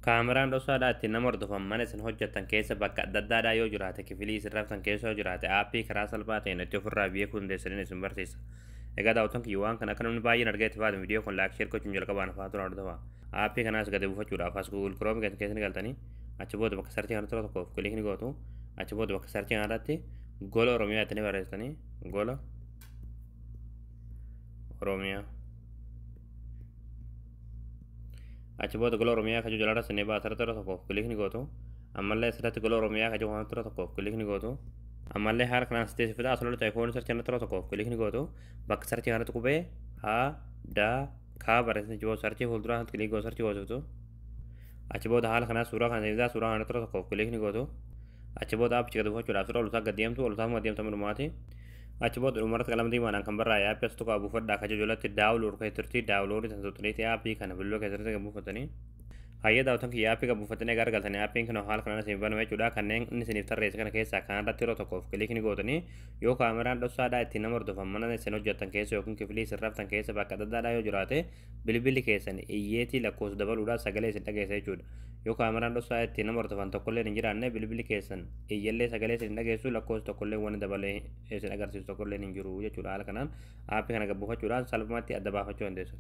Kaameraan dhoksaadhaa ittiin nama hordofan mana isin hojjettan keessa bakka adda addaadhaa yoo jiraate, kifilii isin raftan keessa yoo jiraate, aappii karaa salphaa ta'een itti ofirraa beekuu dandeessaniin isin barsiisa. Egaa daawwattoon kiyya, waan kana akka namni baay'een argee itti fayyadamu, viidiyoo kun like, share gochuun jalqabaan afaan turan hordofa. Aappii kanaas gadi buufachuudhaaf as Google Chrome keessa ni galtanii, achi booda bakka search kanatti yeroo tokkoof click ni gootu. Achi booda bakka search kanarratti Gola Oromiyaa itti ni barreessitanii, Gola Oromiyaa. Achi booda Gola Oromiyaa kajuu jalarra sinii ba'a, asirratti yeroo tokkoof click ni gootu. Ammallee asirratti Gola Oromiyaa kajuu kanatti yeroo tokkoof click ni gootu. Ammallee haala kanaan sitti fida. Asirratti icon search kanatti yeroo tokkoof click ni gootu. Bakka search kanatti qubee H D K barreessanii jiru, search fuulduraa kanatti click gootu, search goosiftu. Achi booda haala kanaan suuraa kana fidaa, suuraa kanatti yeroo tokkoof click ni gootu. Achi booda aappicha gadi buufachuudhaaf suuraa ol gad deemtu, ol gad deemtu dhumaati. Achi booda dhumarratti qalama diimaadhaan kan barraa'e aappii as tuqaa buufadhaa kaja jalatti download kan turtii, download san tuqxaniiti aappii kana bilbiloo keessatti kan buufatanii. Hayyee daawwattoon kiyya, aappii kan buufatanii gara galtanii, aappiin kun haala kanaan isiniif baname jechuudha. Kanneen inni isiniif tarreesse kana keessaa kanarratti yeroo tokkoof click ni gootanii, yoo kaameraan dhoksaadhaa ittiin nama hordofan mana isin hojjettan keessa yookiin kifilii isin raftan keessa bakka adda addaadhaa yoo jiraate, bilbilli keessan iyyeetii lakkoofsa dabaluudhaan sagalee isin dhageessa jechuudha. Yoo kaameraan dhoksaa ittiin nama hordofan tokkollee hin jiraanne, bilbilli keessan iyyallee sagalee isin dhageessu, lakkoofsa tokkollee wanni dabalee isin agarsiisu tokkollee hin jiru jechuudha. Haala kanaan aappii kana buufachuudhaan salphumatti adda baafachuu dandeessu.